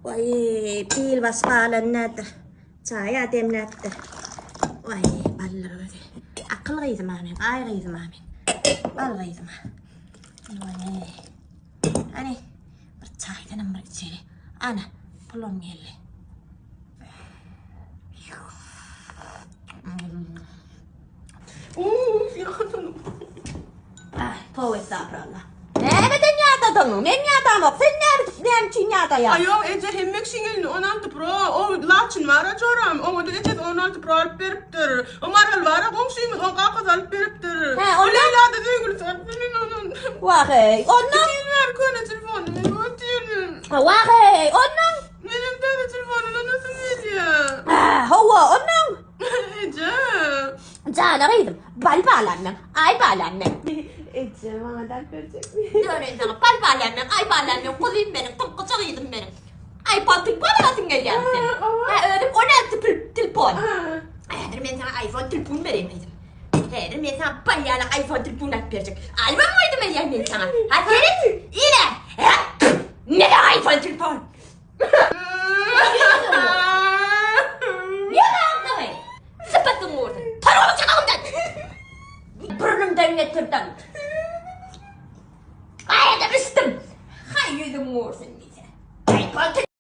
Waý, pil baş galan nädir? Çaýa demläpdir. Waý, ballar özi. Akyl gyzym a men, aý gyzym a men. Bal gyzym a. Waý. Hany, bir çaýdanam bir içeli. Ana, pulam geldi. Uff, ýadadym. Ah, tow estagfurallah. Nämeden ýadadyň? Men ýadamok. Sen näme näme üçin ýadaýaň? Aý ýok, eje hemme kişiň elinde 16 Pro. O Laçyn bar-a joram. Oňa-da ejesi 16 Pro alyp beripdir. O Maral bar-a goňşymyz, oň kakasy alyp beripdir. Hä, O ondan? Leýla-da söýgülisi alyp beripdir. Wah-eý, ondan? Iki ýyl bäri köne telefonyny berip otyryn. Wah-eý, ondan? Meniň täze telefonymy nasıl berýär? Hä, hawa, ondan? Eje. Jana gyzym, bal balam men, aý balam men. Eje, maňa da alyp berjekmi? Döneýin saňa, bal balam men, aý balam men, guzym meniň, tymkyja gyzym meniň. Iphone telefon alasyň gelýärmi sen? Hä, özüm 16 pul telefon. Häzir men saňa iPhone telefon bereýin gyzym. Häzir men saňa bal ýaly iPhone telefon alyp berjek. Alybam goýdum eýýäm men saňa. Ha seret, ine. Nede iPhone telefon? Niye aglamayın? Sıpatın vurdun. Tarolun çakalımdan. Burnumdan getirdim. Ay da üstüm. Hay yüzüm vursun bize. Ay